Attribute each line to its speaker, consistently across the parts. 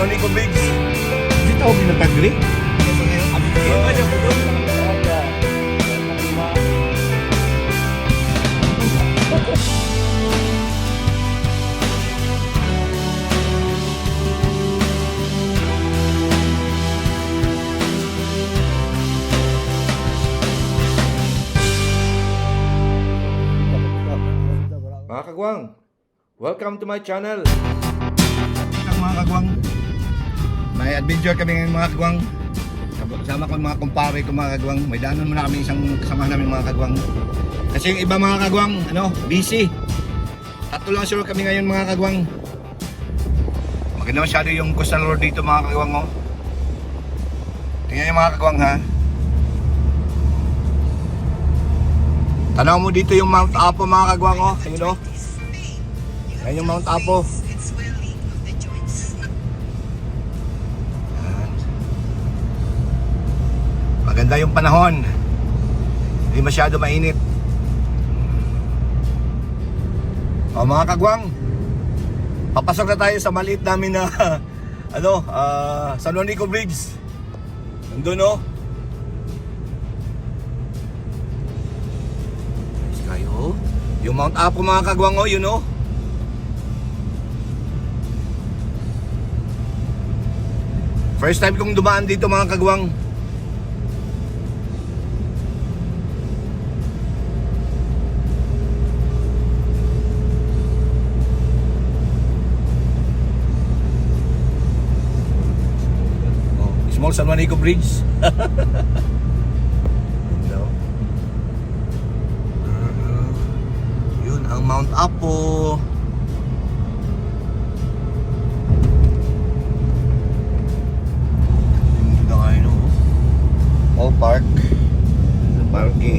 Speaker 1: Juanico Bridge. Hindi tawag din ang tagri. Mga kagwang, welcome to my channel. Mga kagwang, may adventure kami ngayon, mga kagwang. Kasama ko ang mga kumpare ko, mga kagwang. May daanan muna kami isang kasama namin, mga kagwang. Kasi yung iba, mga kagwang, ano, busy. Tatlo lang sure kami ngayon, mga kagwang. Maganda masyado yung coastal road dito, mga kagwang, oh. Tingnan niyo, mga kagwang, ha. Tanaw mo dito yung Mount Apo, mga kagwang, oh. Ayun, oh. Ayan yung Mount Apo. Yan. Maganda yung panahon. Hindi masyado mainit. O, mga kagwang, papasok na tayo sa maliit namin na ano, San Juanico Bridge. Nandun, oh. Nice kayo. Yung Mount Apo, mga kagwang, oh, yun, oh. First time kong dumaan dito, mga kagwang. Oh, Small San Juanico Bridge. Ganda, oh. Ah, yun ang Mount Apo. Ganda kayo, no? All park. Parke.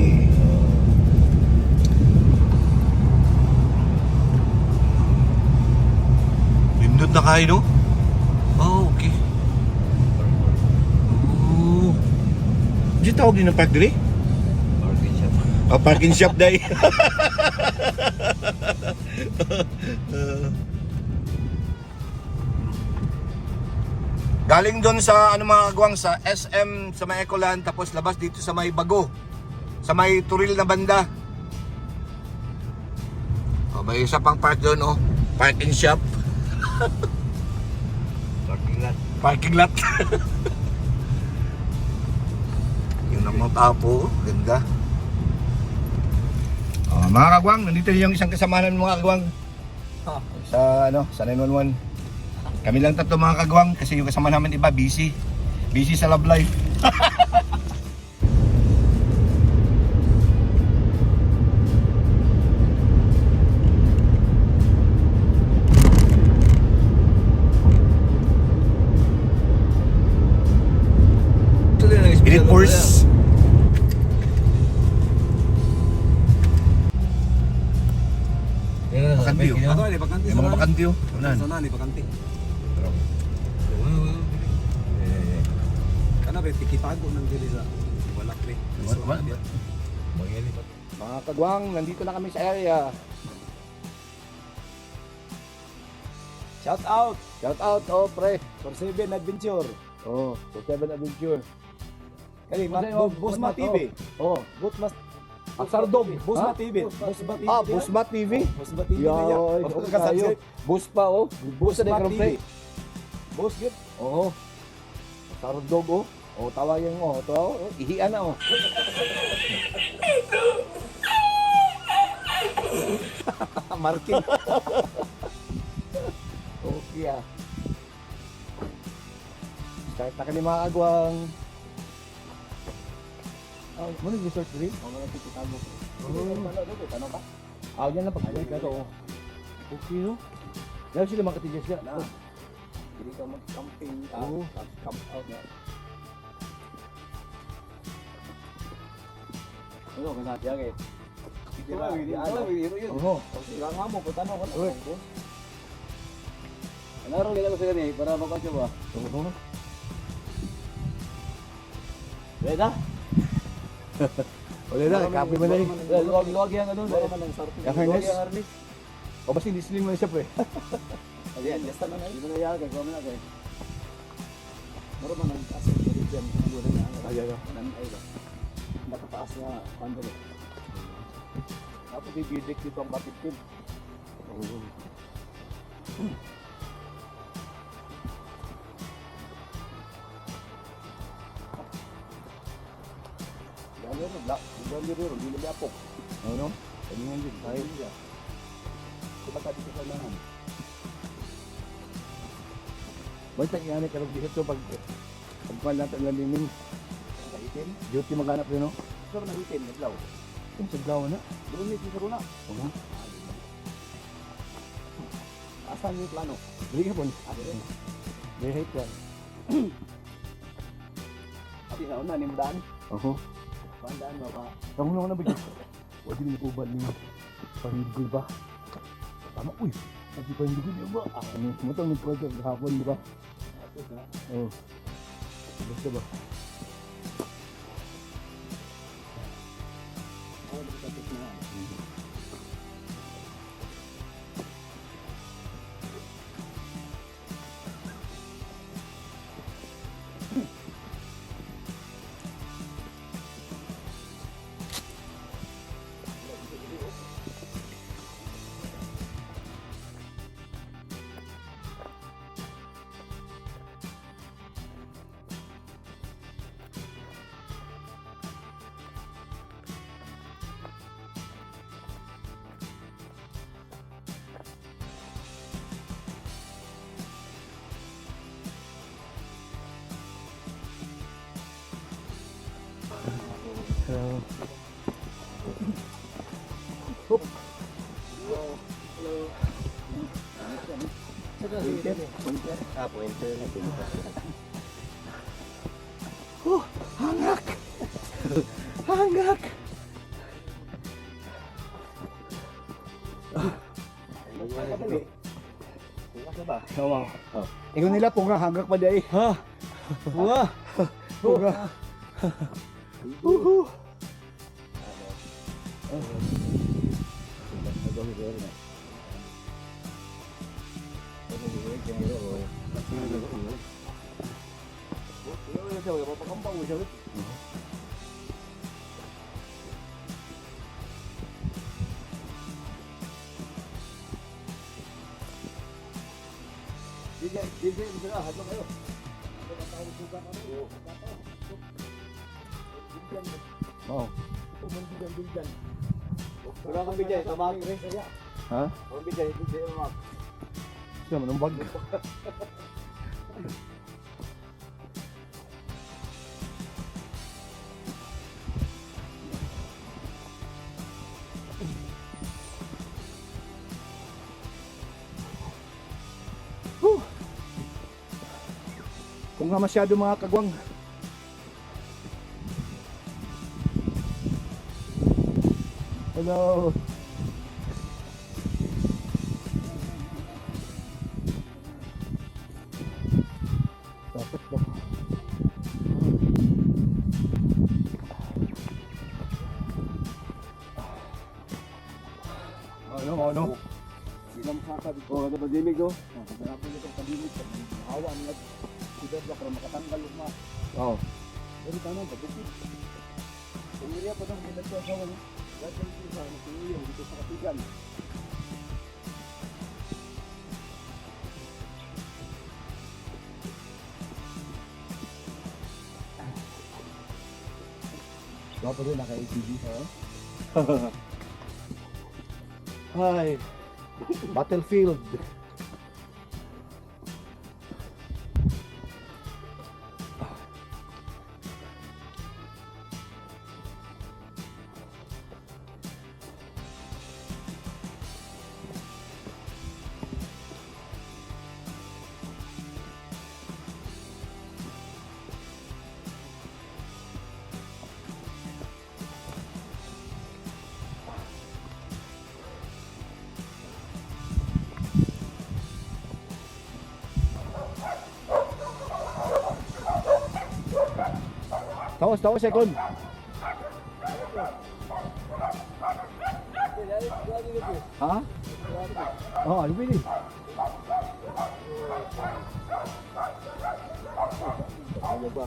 Speaker 1: Lindot na kayo, no? Oh, okay. Oh. Di tawag din ng park diri?
Speaker 2: Parking shop.
Speaker 1: Oh, parking shop day. Galing doon sa ano, mga kagwang, sa SM sa may Ecoland, tapos labas dito sa may Bago. Sa may Turil na banda. Oh, may isa pang park doon, oh. Parking shop.
Speaker 2: Parking lot.
Speaker 1: Parking lot. Yun ang Mount Apo. Ganda. Oh, mga kagwang, nandito yung isang kasama namin, mga kagwang. Sa ano, sa 911. Kami lang tatlo, mga kagwang, kasi yung kasama namin iba busy. Busy sa love life. Elite Force. Bakante oh.
Speaker 2: Ako, ni bakante.
Speaker 1: Yung mga bakante oh. Unan.
Speaker 2: Sana ni bakante. Kana ba tikitago nang dili sa wala pre.
Speaker 1: Wala. Mga kagwang, nandito na kami sa area.
Speaker 2: Shout out
Speaker 1: Shout out, oh pre.
Speaker 2: for Seven Adventure.
Speaker 1: Oh, for Seven Adventure.
Speaker 2: Kani
Speaker 1: Oh,
Speaker 2: Bosma TV.
Speaker 1: Oh.
Speaker 2: Bosma
Speaker 1: Aksardog.
Speaker 2: Bosma TV. Bosma TV.
Speaker 1: Ah, Busma TV.
Speaker 2: Bosma TV.
Speaker 1: Yoy,
Speaker 2: Oh,
Speaker 1: kayo. Bus pa, oh. Bus na
Speaker 2: Bosma
Speaker 1: karon
Speaker 2: TV.
Speaker 1: pre.
Speaker 2: Bos gyud.
Speaker 1: Oo. Sardog, oh. Oh, tawagin mo, oh. To, oh. Ihian na, oh.
Speaker 2: Marking.
Speaker 1: Okay, ah. Start na kami, mga agwang. Ah, mo ni resort rin?
Speaker 2: Oh, wala tikitago.
Speaker 1: Oh.
Speaker 2: Tanong ka?
Speaker 1: Ah, yan lang pag-break na to, oh. Okay, no? Dahil sila mga katigas na.
Speaker 2: Na. Dili ka mag-camping,
Speaker 1: Oo.
Speaker 2: camp out na. Ano ka na diyan eh? Di ba?
Speaker 1: Oo.
Speaker 2: Lang mo ko tanong ko.
Speaker 1: Uy.
Speaker 2: Ano ro gila ko sa gani para makasya ba?
Speaker 1: Oo.
Speaker 2: Wala.
Speaker 1: Wala na, copy mo na eh.
Speaker 2: Luwag-luwag yang ano.
Speaker 1: Yung harness? O basta hindi slim mo na siya, pre.
Speaker 2: Ayan, just na na. Di mo na yan kay mo na kay. Maro man ang taas sa Caribbean, ang gula na ang
Speaker 1: Ay, ay, ay.
Speaker 2: Nan ay ba. Nakataas na kando. Tapos ibidik dito ang batipid.
Speaker 1: Oo.
Speaker 2: Gano ro, la, gano ro, di na apok.
Speaker 1: Ano? Kaningan din.
Speaker 2: Ay, siya. Kumaka dito sa unahan.
Speaker 1: Basta ingani karong dito pag pagkuhan natin lang din
Speaker 2: Sa itim.
Speaker 1: duty maghanap yun, no?
Speaker 2: Sa na itim, naglaw.
Speaker 1: Yung sa gawa na.
Speaker 2: Doon may sisaro na.
Speaker 1: Oo.
Speaker 2: Asan yung plano?
Speaker 1: Dili ka po.
Speaker 2: Ah, dire.
Speaker 1: Dili ka.
Speaker 2: Ati sa una ni daan.
Speaker 1: Oho.
Speaker 2: Pandaan ba ba?
Speaker 1: Ang una ko na bigyan. Wag din ko ba ni panigol ba? Tama, uy. Kasi panigol niya ba? Ano, mutang nagkwento kahapon, di ba?
Speaker 2: Ati na.
Speaker 1: Oo. Basta ba?
Speaker 2: Oh, dito sa na.
Speaker 1: Hello. Hop.
Speaker 2: Pointer. Pointer. Ah, pointer.
Speaker 1: Oh, hangak. Hangak.
Speaker 2: Bukas na ba?
Speaker 1: Oo. Ikaw nila po nga hangak pa di ay.
Speaker 2: Ha? Wah!
Speaker 1: Punga. Uhu. Oo.
Speaker 2: Wala kang bigay, tabang.
Speaker 1: Ha?
Speaker 2: Kang bigay, bigay mo.
Speaker 1: Siya man ang bag. Whew. Kung nga masyado mga kagwang. Hello. Dapat ba? Ano, ano?
Speaker 2: Hindi na masakad. Oo, ito pag-imig ko. Pag-imig ito, pag-imig. Hawa ang sudad ba para makatanggal og ma.
Speaker 1: Oo.
Speaker 2: Pero tanan, pag-bukid. Pumiriya pa itong ginagawa sa asawa niya. Lahat ng isa, nagtingin dito sa katigan.
Speaker 1: Dapat rin naka-ATV. Hi. Battlefield. Tawas, tawas, second. Ha? Oh, ano pwede?
Speaker 2: Ba.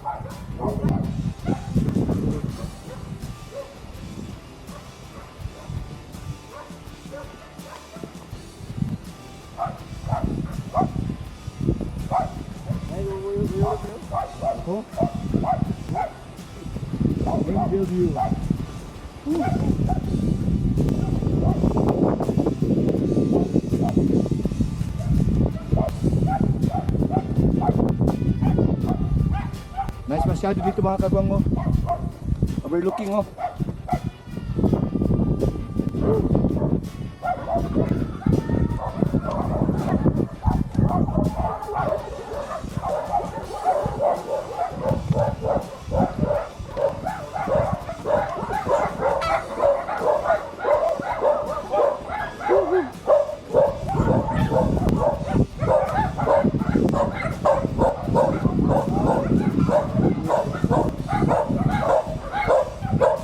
Speaker 2: Ay, uy, uy, uy, uy.
Speaker 1: Ako? Angel View. Nice masyado dito, mga kagwang mo. Overlooking, oh.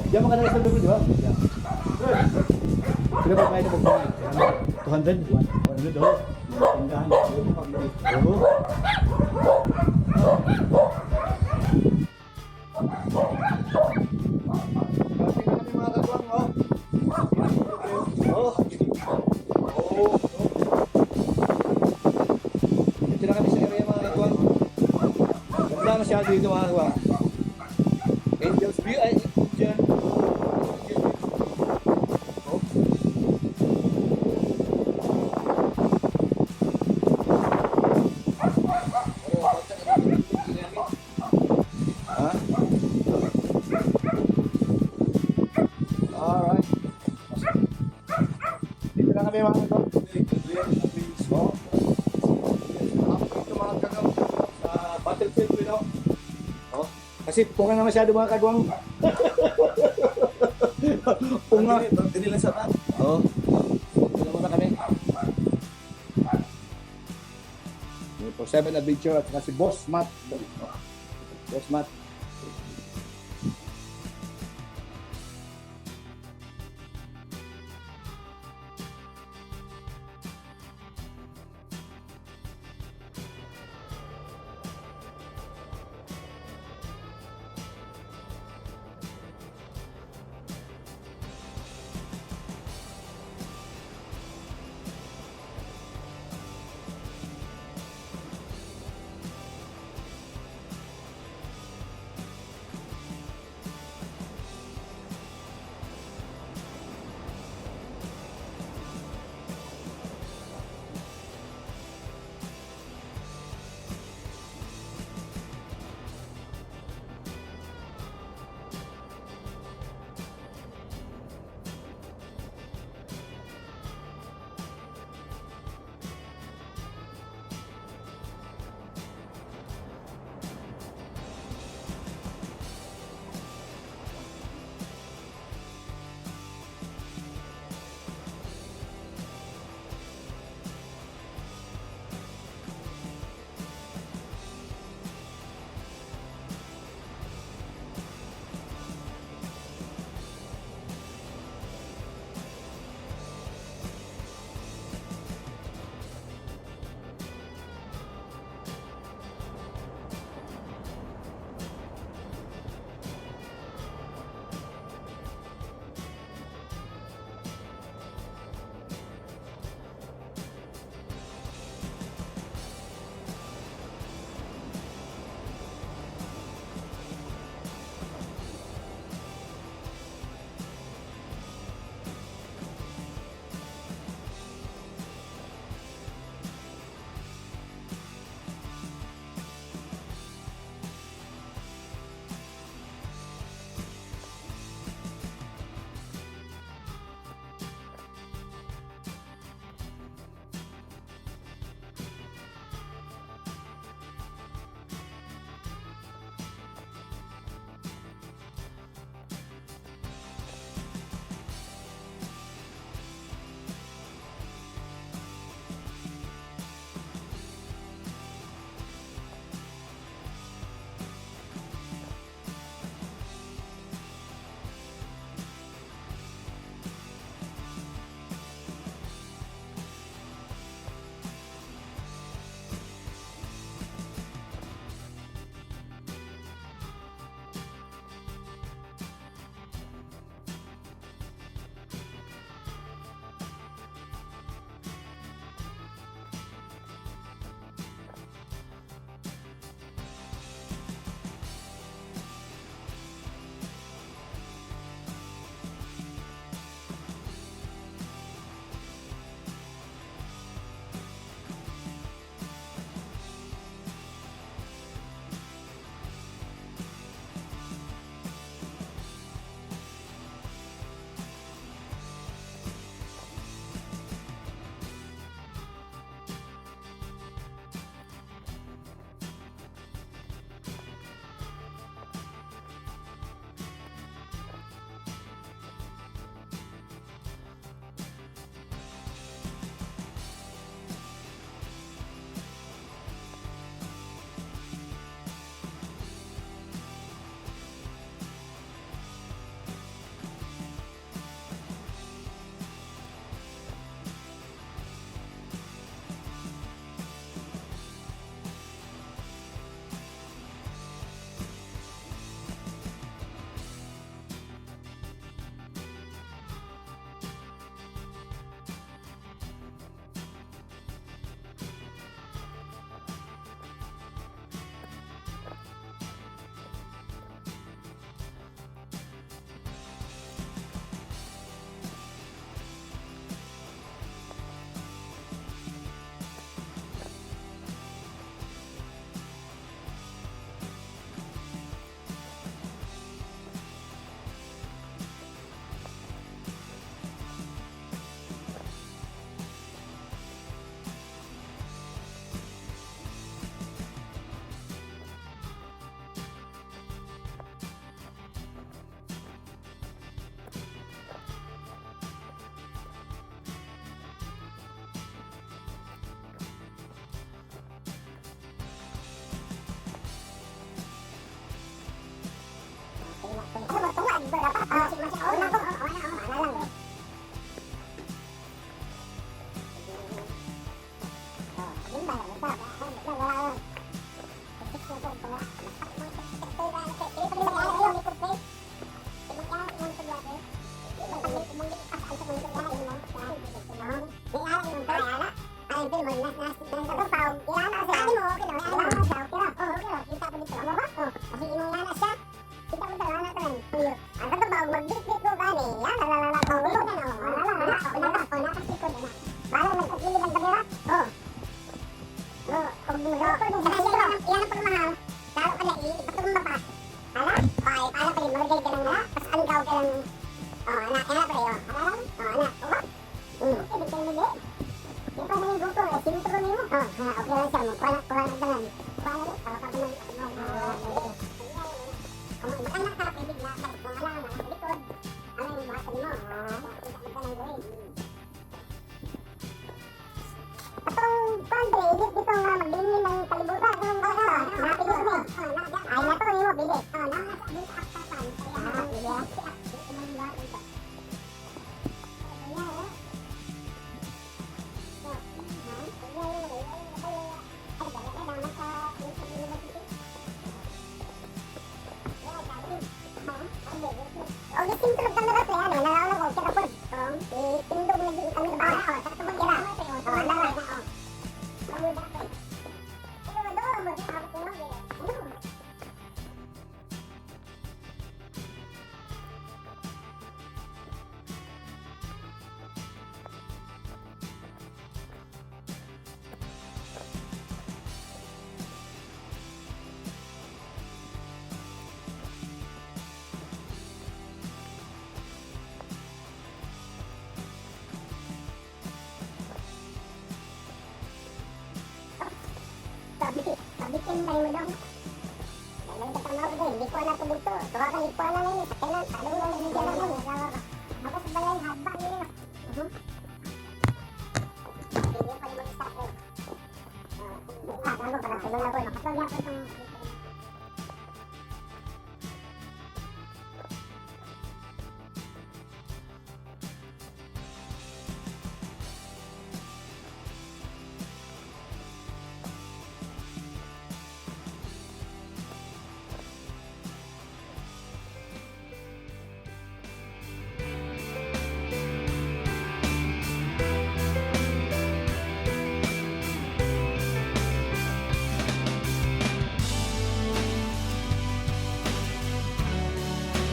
Speaker 1: Diyan mo ka na sa dulo, di ba? Yeah. Sila ba kaya ito? 200? 100, oh. Tindahan. Oo. Kapit na kami, mga kagwang, oh. Oh. Oo. Dito na kami sa area, mga kagwang. Ganda masyado dito, mga kagwang. Angels View, ay, dyan. Oh. Ha? Alright. Dito na kami, mga kagawang. Oh. Dito, mga kagawang, sa battlefield. Oh. Kasi punga na masyado, mga kagwang. Punga.
Speaker 2: Dili lang sa taas.
Speaker 1: Oo. Dito na muna kami. 4-7 Adventure at saka si Boss Matt. Boss Matt.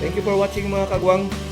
Speaker 1: Thank you for watching, mga kagwang.